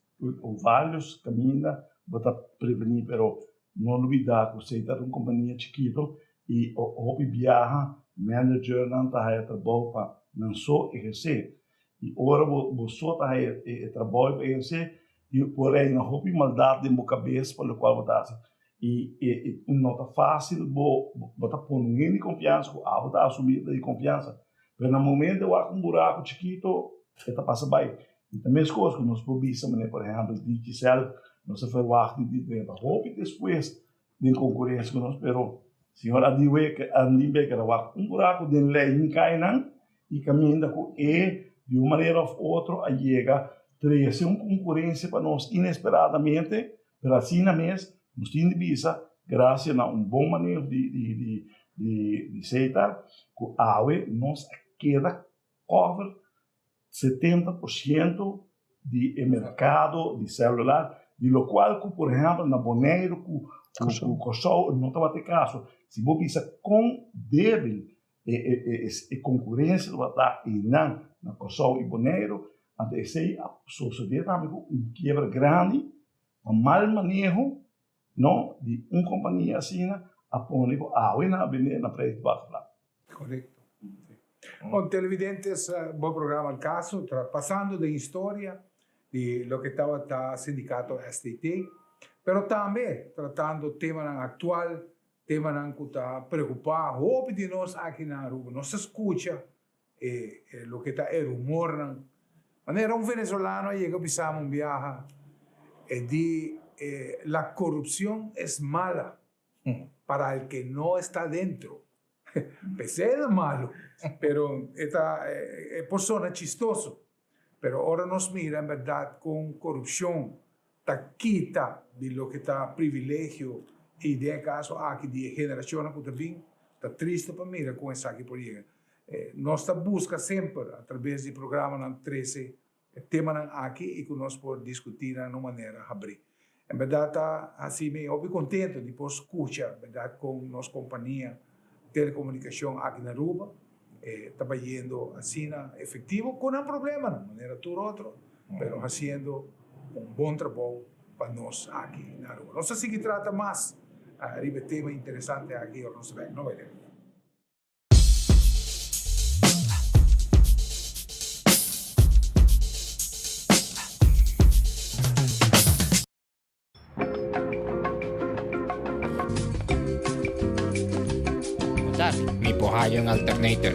vários kaminda bo ta prevení pero No lubida cu esey ta un compania chikito y hopi biaha managernan ta haya trabou pa nan so eherce. Y ora bo so ta haya e trabou pa eherce y por reina hopi maldad den bo cabes pa locual bo ta haci. Y no ta facil bo ta pone un hende di confiansa cu abo ta asumi ta di confiansa. Pero na momento wak un buraco chikito e ta pasa bay. Y ta mescos cu nos por bisa manera por ehempel Digicel nos a verwacht di drenta hopi despues den concurencia cu nos pero señor Andy Becker a wak un buraco den ley hincay nan y caminda cu e di un manera of otro a yega trece un concurencia pa nos inesperadamente pero asina mes nos tin di bisa gracias na un bon maneho di di Setar cu awe nos a keda cover 70% di e merkado di selular, di lokual ku por ehèmpel na Boneiru ku Kòrsou no tabata e kaso. Si bo bisa kon débil e konkurensia tabata einan na Kòrsou i Boneiru, anto esei a sosodé tambe ku un kiebra grandi pa mal maneho no di un kompania asina a pone ku awe nan a bende na preis di baka plata. Korekto. Bon, televidentes, bo programa Al Caso ta pasando den historia di loke tabata sindicato STT, pero tambe tratando temanan actual, temanan cu ta preocupa hopi di nos aki na Aruba. Nos ta scucha e loke ta e rumornan. Manera un venezolano a yega bisami un biaha, e di la corupcion es mala para el que no está dentro. P'esei ta malu, pero e ta e por sona chistoso, pero ora nos mira en berdad con corupcion ta kita di loke ta privilegio y den e caso aki di e generacionnan cu ta bin, ta triste pa mira con esaki por yega. Nos ta busca semper a traves di programanan trece E temanan aki i ku nos por diskutí nan na un manera habrí. En bèrdat ta hasi mi hopi kontentu di por skucha bèrdat kon nos kompania telekomunikashon aki na Aruba ta bayendo asina efektivo ku nan problemanan manera tur otro pero hasiendo un bon trabou pa nos aki na Aruba. Nos ta sigui trata mas riba e tema interesante aki ora nos ta bek. No bai leu. Mi por haya un alternator.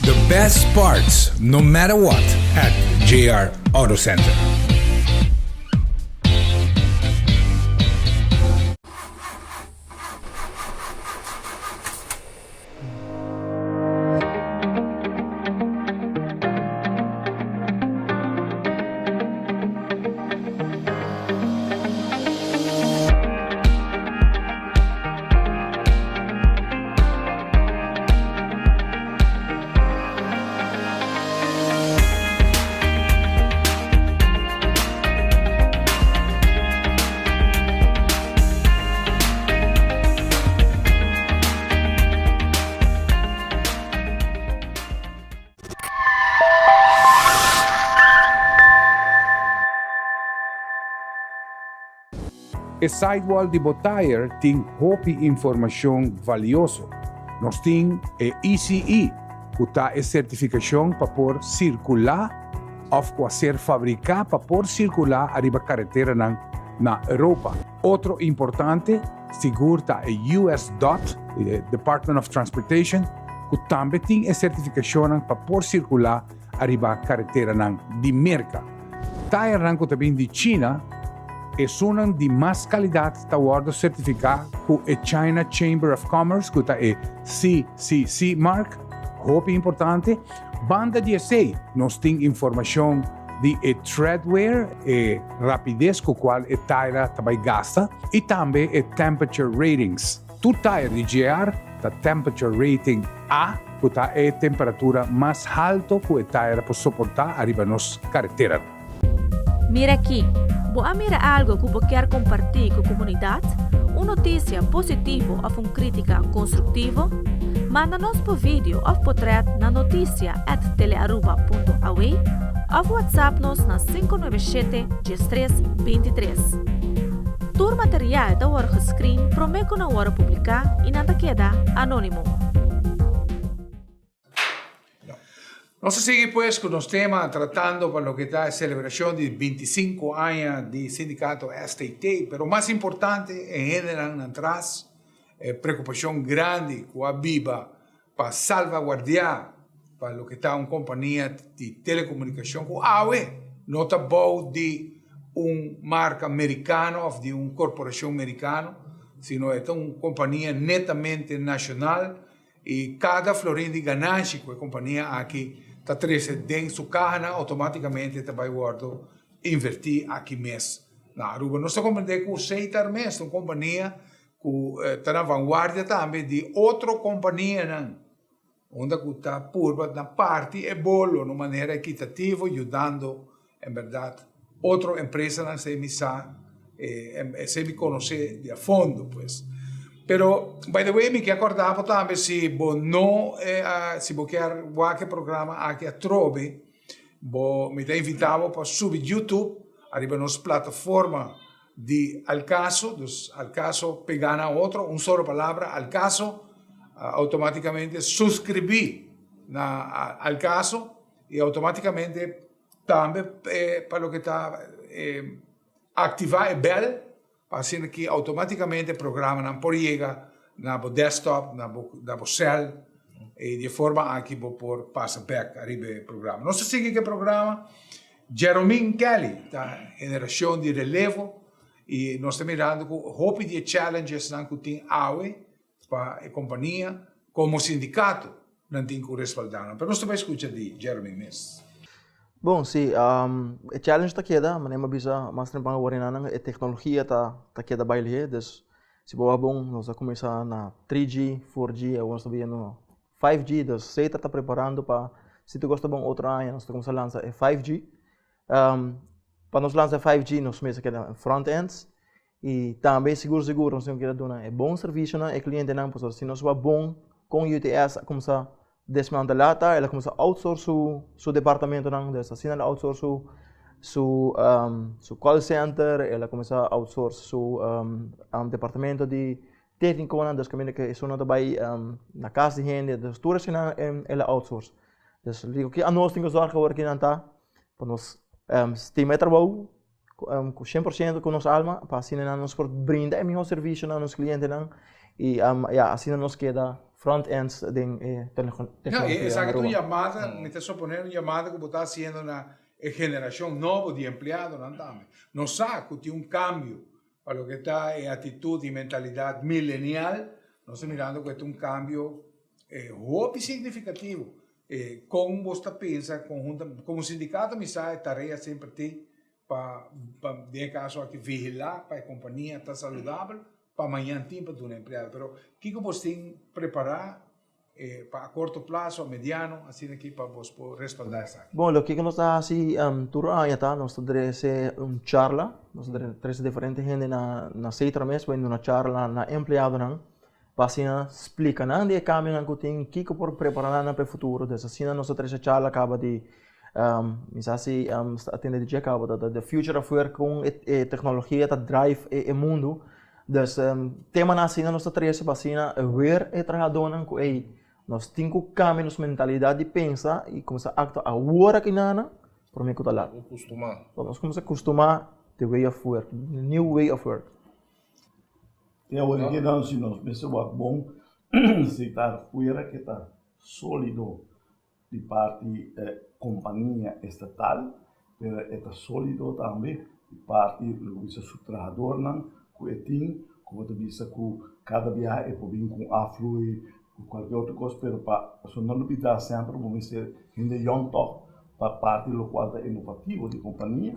The best parts no matter what at JR Auto Center. E sidewall di bo tire tin hopi informacion valioso. Nos tin e ECE, cu ta e certificacion pa por circula of cu a ser fabrica pa por circula ariba careteranan na Europa. Otro importante sigur ta e US dot, e Department of Transportation, cu tambe tin e certificacionnan pa por circula ariba careteranan di Merca. Tayernan cu ta bin di China, esunnan di mas calidad ta wordo certifica cu e China Chamber of Commerce, cu ta e CCC mark, hopi importante. Banda di esey, nos tin informacion di e treadwear, e rapidez cu cual e taira ta bay gasta, y tambe e temperature ratings. Tur tayer di GR ta temperature rating A, cu ta e temperatura mas halto cu e tayer por soporta ariba nos careteranan. Mira aki, bo a mira algo cu bo kier comparti cu comunidad? Un noticia positivo of un critica constructivo? Manda nos bo video of potret na noticia at telearuba punto aw of WhatsApp nos na 597 13 23. Tur material ta wòrdu gescreen promé ku nan wòrdu publiká i nan ta keda anónimo. Nos ta sigui pues ku nos tema tratando pa loke ta e selebrashon di bintisinko aña di sindikato STT, pero mas importante e hendenan nan tras, e preokupashon grandi ku a biba pa salvaguardiá pa loke ta un kompania di telekomunikashon ku awe no ta bou di un marka merikano òf di un korporashon merikano, sino e ta un kompania netamente nashonal i kada florin di ganashi ku e kompania aki ta trese den su kahanan outomátikamente ta bai wòrdu invertí aki mes na Aruba. Nos ta komprendé ku Seitar mes ta un kompania ku ta na vanguardia tambe di otro kompanianan unda ku ta purba na parti e bolo na un manera ekitativo yudando en bèrdat otro empresanan esei mi sa esei mi konosé di a fondo pues. Pero by the way mi ke akorda bo tambe si bo no si bo kier wak e programa aki atrobe bo mi ta invita bo pa subi youtube ariba nos plataforma Di al caso, dus al caso pegá na otro, un solo palabra, al caso, automáticamente suscribí na al caso y automáticamente tambe pa loke ta activá e bel pa asina ki automáticamente programanan por yega na bo desktop, na bo cel y di e forma aki bo por pasa bek ariba e programa. Nos ta sigui ku e programa. Jeromin Kelly ta generacion di relevo y nos ta mirando cu hopi di e challengesnan cu tin awe pa e compania como sindicato nan tin cu respalda nan. Pero nos ta bay scucha di Jeromin mes. Bon, si, e challenge ta keda, manera mi a bisa mas temprano awor nan, e tecnologia ta ta keda bay lihé, dus si bo wak bon nos a cuminsa na 3G, 4G, awor nos ta bini 5G, dus Setra ta preparando pa si tur kos ta bon otro aña nos ta kuminsá lansa e 5G. Pa nos lansa e 5G nos mester keda front ends i tambe sigur sigur nos tin ku keda duna e bon servisio na e klientenan pasobra si nos wak bon kon UTS a kuminsá desmantelá ta el a kuminsá outsource su su departamentonan dus asina el a outsource su su su call center el a kuminsá outsource su departamento di Técniconan, dus caminda cu esun ta bay na cas di hende, dus tur esnan el a outsource. Dus digo ki anos tin cu zorg awor ki nan ta pa nos stima e trabou cu 100% cu nos alma pa asina nan nos por brinda e miho servicio na nos clientenan y ya asina nos keda front ends den e tecnologia. Esaki ta un yamada, mi ta supone un yamada cu bo ta haciendo na e generacion nobo di empleadonan tambe. Nos sa cu tin un cambio Pa loke ta e atitut i mentalidat milenial, nos ta mirando ku e ta un kambio hopi signifikativo. Kon bos ta pensa konhunta, komo sindikato mi sa e tarea semper tin pa den e kaso aki vigilá pa e kompania ta saludabel pa mañan tin pa duna empleado. Pero kiko bos tin prepará Pa a corto plazo, a mediano, asina aki pa bos por respalda esaki. Bon, loke ku nos ta hasi tur aña ta nos ta trese un charla, nos ta trese diferente hende na na Setra mes pa bini duna charla na empleadonan pa asina splika nan di e kambionan ku tin, kiko por prepara nan pa e futuro. Des asina nos ta trese charla kaba di. Mi sa si a tende di dje caba ta the future of work con e tecnologia ta drive e mundo. Dus temanan asina nos ta trece pa asina weer e trahadornan cu ey nos tin cu cambia nos mentalidad di pensa y cuminsa actua awor aki nan prome cu ta lat. Nos cuminsa custuma the way of work, the new way of work. Te awor aki nan si nos mester wak bon si ta fuera ke ta solido di parti kompania estatal, pero e ta solido tambe di parti lo bisa su trahadornan ku e tin, ku bo ta bisa ku kada biaha e por bin ku un aflui ku kualke otro kos, pero pa pasobra no lubida semper bo mester hende yòn tòg pa parti lokual ta inovativo di kompania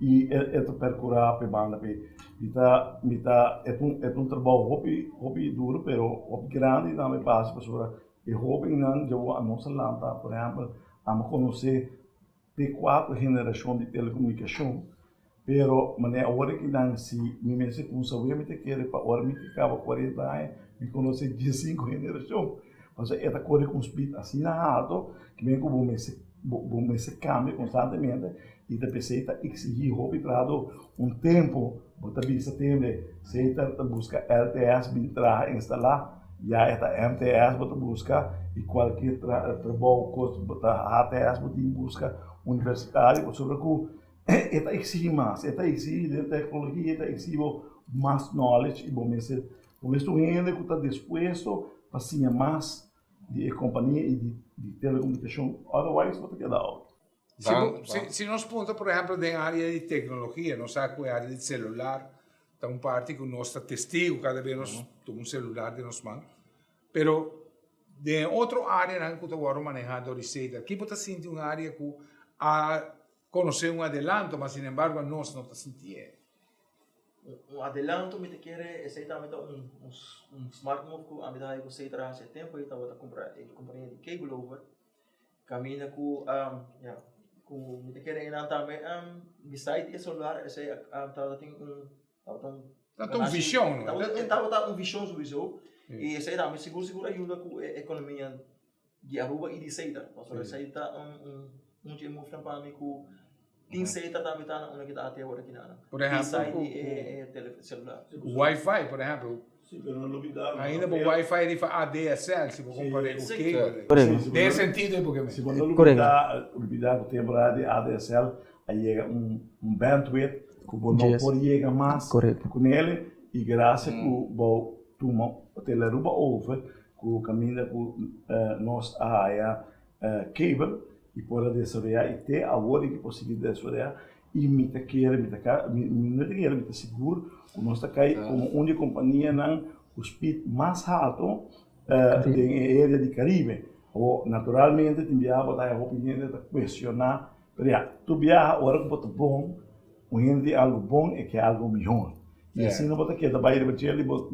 i e ta perkurá pa e banda p'e. Mi ta mi ta e ta un e ta un trabou hopi hopi duro pero hopi grandi tambe pa hasi pasobra E hóbennan dja wou a nos a lanta, por ehèmpel, amo konosé te kuater generashon di telekomunikashon, pero manera awor aki nan si mi mester kumsa wea mi ta kere pa ora mi ke kaba kuarenta aña mi konosé diesinku generashon, pasobra e ta kore ku un speed asina halto ke men ku bo mester bo mester kambia konstantemente i ta p'esei ta eksigí hopi trahadó. Un tempu bo ta bisa tende Setar ta buska LTS bin traha instalá, ya e ta MTS bo ta buska i kualke trabou kos bo ta HTS bo tin buska universitario pasobra ku e ta eksigí mas, e ta eksigí den teknologia, e ta eksigí bo mas knowledge i bo mester bo mester un hende ku ta dispuesto pa siña mas di e kompania i di telekomunikashon otherwise bo ta keda out. Si nos puntra por ehempel den área di teknologia, nos sa ku e área di selular ta un parti ku nos ta testigu kada bes nos tuma un selular den nos man. Pero den e otro áreanan ku ta wòrdu manehá dor di Setar, ki bo ta sinti un área ku a konosé un adelanto, ma sinembargo anos no ta sintié? Un adelanto mi ta kere esei tambe ta un un smart move ku ami ta haña ku Setar a hasi e tempu ei tabata kumpra e kompania di cable over. Caminda cu ya cu mi ta kere einan tambe beside e celular esey tabata tin un tabata un Tabata un vision no? E tabata un vision souiso y esey tambe sigur sigur a yuda cu e economia di Aruba y di Seita pasobra esey ta un un dje move pa mi cu Tin seta tambe ta na unda ki ta ate awor aki nan. Por ehempel, ku e celular. Wifi, por ehempel. Sí, pero no lubida. Ainda bo wifi riba ADSL, si bo compare ku cable. Den e sentido ei porque. Si bo no lubida, lubida ku temporada di ADSL a yega un bandwidth ku bo no por yega mas ku nele i gracia ku bo tuma Tele Aruba over ku kaminda ku nos a haya cable i por a desaroyá i te awor i ki por sigui desaroyá i mi ta kere mi ta ka mi no ta kere mi ta sigur ku nos ta kai komo un di e kompanianan ku speed mas halto den e area di Karibe. Awor naturalmente tin biaha bo ta haña hopi hende ta kuestioná pero ya tur biaha ora ku bo ta bon un hende tin algu bon e ke algu mihor i asina bo ta keda bai riba djel i bo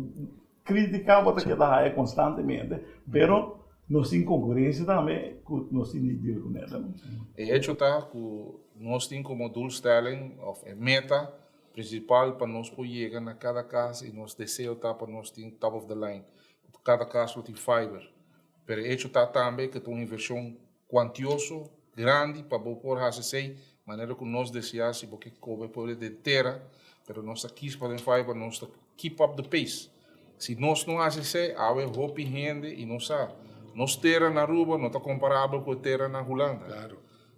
Critica bo ta keda haya constantemente, pero nos tin concurencia tambe cu nos tin di deal cu ne tambe. E hecho ta cu nos tin como doelstelling of e meta principal pa nos por yega na cada cas y nos deseo ta pa nos tin top of the line, cada cas lo tin fiber. Pero e hecho ta tambe cu ta un inversion cuantioso, grandi pa bo por haci esey manera cu nos desea si bo ke cobe pueblo den tera, pero nos ta kies pa den fiber, nos ta keep up the pace. Si nos no haci esey, awe hopi hende y nos sa, nos tera na Aruba no ta comparabel cu e tera na Hulanda.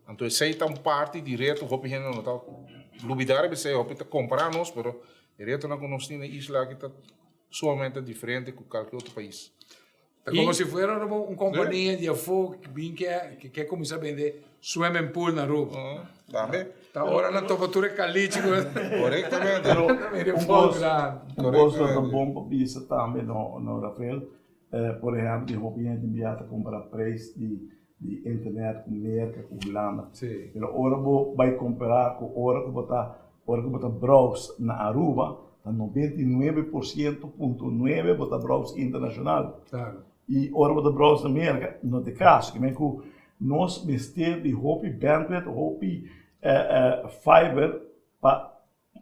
Anto esey ta un parti di reto, hopi hende no ta lubida riba esey, hopi ta compara nos, pero e retonan cu nos tin na e isla aki ta sumamente diferente cu calke otro pais. Ta como si fuera un compania di afo ki bin ke ke ke cuminsa bende swimming pool na Aruba. Tambe. Ta ora nan topa tur e caliche cu Correctamente. Pero un cos, un cos lo ta bon pa bisa tambe no, no Rafael, por ehempel tin hopi hende tin bia ta compara prijs di di internet ku Merka ku Hulanda. Sí. Pero ora bo bai kompara ku ora ku bo ta ora ku bo ta browse na Aruba ta 99.9% bo ta browse internashonal. Claro. I ora bo ta browse na Merka no ta e kaso. Kimen ku nos mester di hopi bandwidth, hopi fiber pa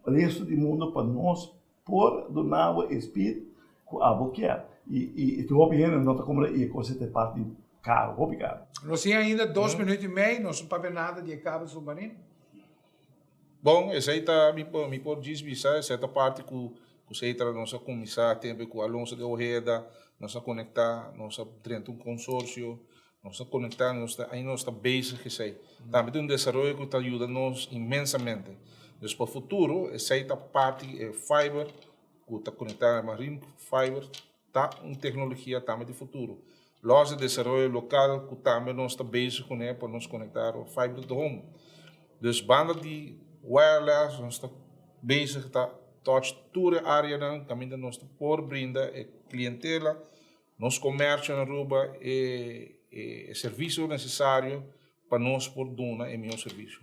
Resto di mundo pa nos por duna bo e speed cu abo kier. Y y tin hopi hende no ta cumpra y e cosa ta e parti. Karu, hopi karu. Nos tin ainda dos minuut i mei, nos no papia nada di e kabel submarino. Bon, esei ta, mi por, mi por djis bisa, esei ta parti ku ku Setra nos a kuminsá tempu ku Alonso de Ojeda, nos a konektá, nos a drenta un konsorsio, nos a konektá, nos ta, ainda nos ta bezig esei. Tambe ta un desaroyo ku ta yuda nos inmensamente. Dus pa futuro esei ta parti e fiber ku ta konektá marine fiber Ta un tecnologia tambe di futuro. Los di desaroyo local cu tambe nos ta bezig cune pa nos conecta ro fiber to the home. Dus banda di wireless nos ta bezig ta touch tur e areanan caminda nos ta por brinda e clientela, nos comercio na Aruba e e servicio necesario pa nos por duna e miho servicio.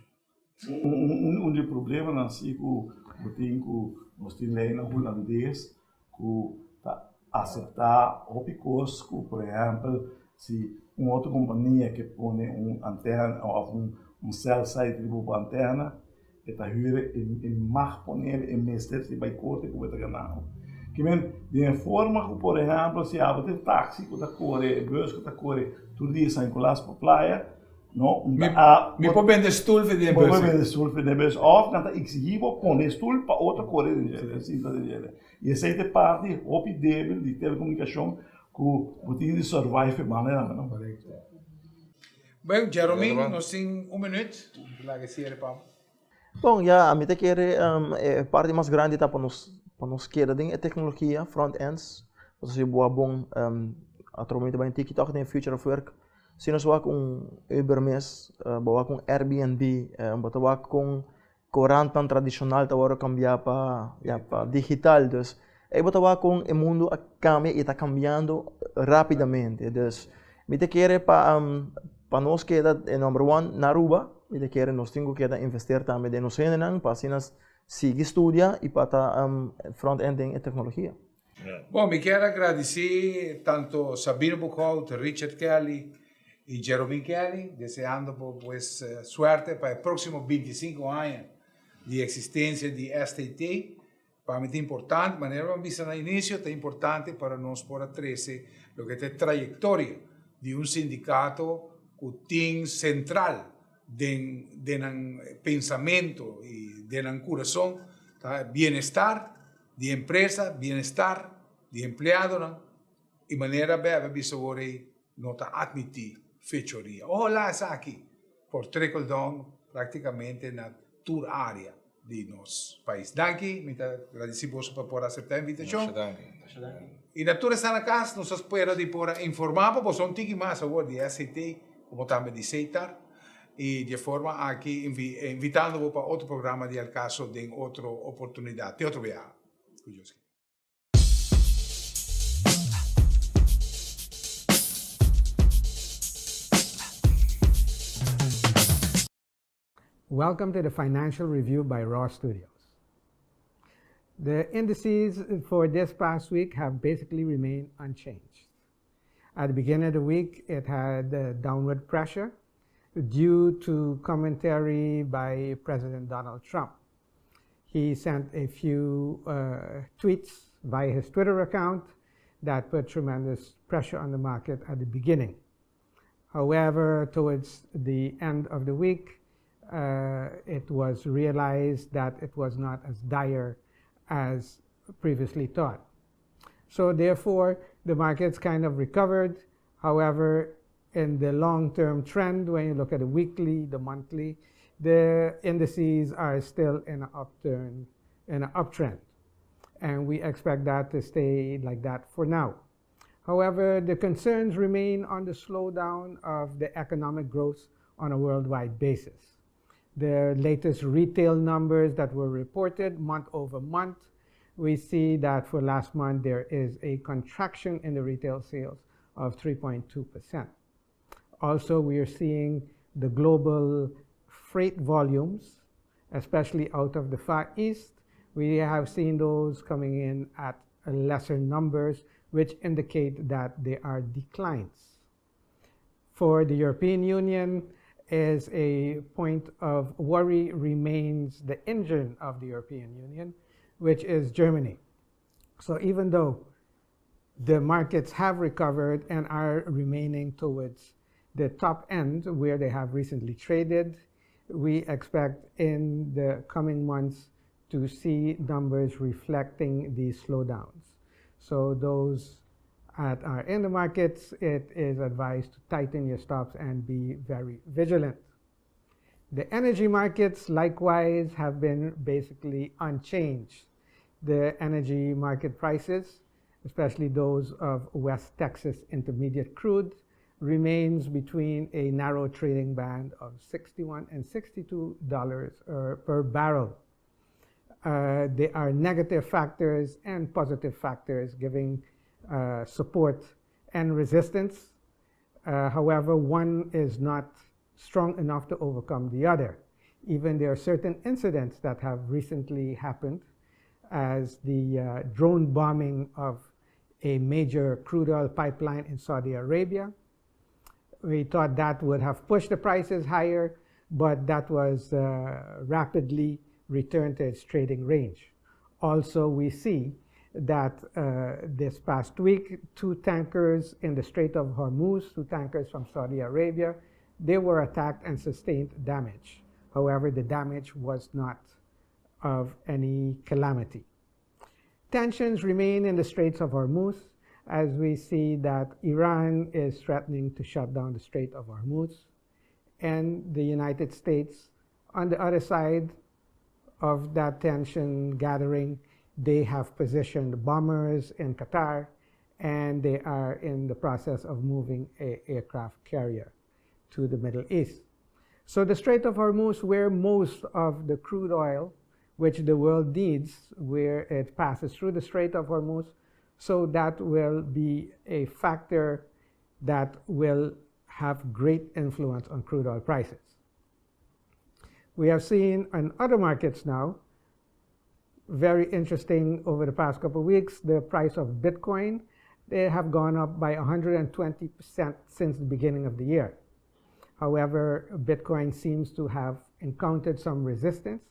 Un di e problemanan si ku bo tin ku nos tin leinan hulandes ku ta aseptá hopi kos ku por ehèmpel si un otro kompania ke pone un antèna òf un sèl site riba bo antèna e ta hür e mag ponel e mester si bai korte ku bo ta gana. Kimen den e forma ku por ehèmpel si abo tin taksi ku ta kore e bus ku ta kore tur dia San Nicolas pa playa. No, Mi, a, mi por bende stoel for den bus. Por bende stoel for den bus. Of nan ta exigí bo pone stoel pa otro kore den dje, sinta den dje. I esei ta e parti hopi débil di telekomunikashon ku bo tin di survive e manera, no? Korekto. Bueno, Jeromin, nos tin un minuut. Laga e siere pa bo. Bon, ya, ami ta kere e parti mas grandi ta pa nos pa nos keda den e teknologia, front ends. Pasobra si bo a bon atrobe mi ta bai tiki tòg den future of work. Si nos wak un Uber mes, bo wak un Airbnb, bo ta wak kon korantnan tradishonal ta wòrdu kambiá pa, ya, pa digital. Dus, ei bo ta wak kon e mundu a kambia i ta kambiando rápidamente. Dus, mi ta kere pa pa nos keda e number one na Aruba, mi ta kere nos tin ku keda investeer tambe den nos hendenan pa asina sigui studia i pa ta front end den e teknologia. Bon, mi kier a gradisí tanto Sabino Boekhout, Richard Kelly i Jeromin Kelly, deseando bo pues suerte pa e próksimo bintisinko aña di eksistensia di STT. Pa mi ta importante, manera mi a bisa na inicio, ta importante para nos por a trece loke ta e trayectoria di un sindicato cu tin central den den nan pensamento y den nan curason ta bienestar di empresa, bienestar di empleadonan y manera Bebe a bisa awor ey no ta admiti fechoria. Ojalá esaki por trickle down practicamente na tur area di nos pais. Danki, mi ta gradisi boso pa por acepta e invitacion. Y na tur esnan na cas, nos ta spera di por a informa bo, boso un tiki mas awor di SCT como tambe di SETAR. Y di e forma aki invitando bo pa otro programa di Al Caso den otro oportunidad. Te otro biaha. Cu Dios kier. Welcome to the Financial Review by Raw Studios. The indices for this past week have basically remained unchanged. At the beginning of the week, it had downward pressure due to commentary by President Donald Trump. He sent a few uh, tweets via his Twitter account that put tremendous pressure on the market at the beginning. However, towards the end of the week, uh, it was realized that it was not as dire as previously thought. So therefore, the markets kind of recovered. However, in the long-term trend, when you look at the weekly, the monthly, the indices are still in an upturn, in an uptrend. And we expect that to stay like that for now. However, the concerns remain on the slowdown of the economic growth on a worldwide basis. The latest retail numbers that were reported month over month, we see that for last month there is a contraction in the retail sales of 3.2%. Also, we are seeing the global freight volumes, especially out of the Far East, we have seen those coming in at lesser numbers, which indicate that there are declines. For the European Union, is a point of worry remains the engine of the European Union, which is Germany. So even though The markets have recovered and are remaining towards the top end where they have recently traded. We expect in the coming months to see numbers reflecting these slowdowns. So those that are in the markets, it is advised to tighten your stops and be very vigilant. The energy markets likewise have been basically unchanged. The energy market prices, especially those of West Texas Intermediate crude, remains between a narrow trading band of $61 and $62 per barrel. There are negative factors and positive factors giving support and resistance. However, one is not strong enough to overcome the other. Even there are certain incidents that have recently happened, as the drone bombing of a major crude oil pipeline in Saudi Arabia. We thought that would have pushed the prices higher, but that was rapidly returned to its trading range. Also, we see that this past week, two tankers in the Strait of Hormuz, two tankers from Saudi Arabia, they were attacked and sustained damage. However, the damage was not of any calamity. Tensions remain in the Straits of Hormuz as we see that Iran is threatening to shut down the Strait of Hormuz, and the United States, on the other side of that tension gathering, they have positioned bombers in Qatar, and they are in the process of moving an aircraft carrier to the Middle East. So the Strait of Hormuz, where most of the crude oil, which the world needs, where it passes through the Strait of Hormuz, so that will be a factor that will have great influence on crude oil prices. We have seen in other markets now, very interesting over the past couple of weeks, the price of Bitcoin, they have gone up by 120% since the beginning of the year. However, Bitcoin seems to have encountered some resistance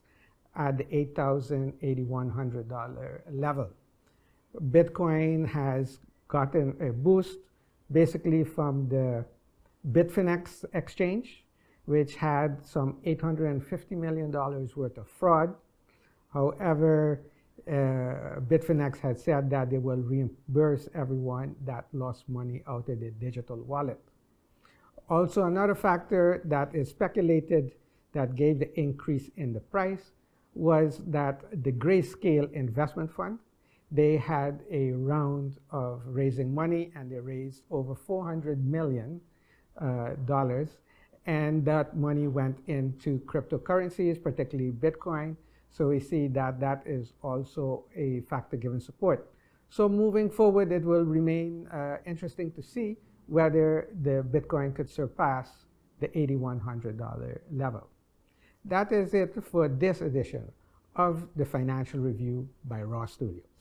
at the $8,8100 level. Bitcoin has gotten a boost basically from the Bitfinex exchange, which had some $850 million worth of fraud. However, Bitfinex had said that they will reimburse everyone that lost money out of the digital wallet. Also, another factor that is speculated that gave the increase in the price was that the Grayscale Investment Fund, they had a round of raising money and they raised over $400 million, and that money went into cryptocurrencies, particularly Bitcoin. So we see that that is also a factor given support. So moving forward, it will remain interesting to see whether the Bitcoin could surpass the $8,100 level. That is it for this edition of the Financial Review by Raw Studios.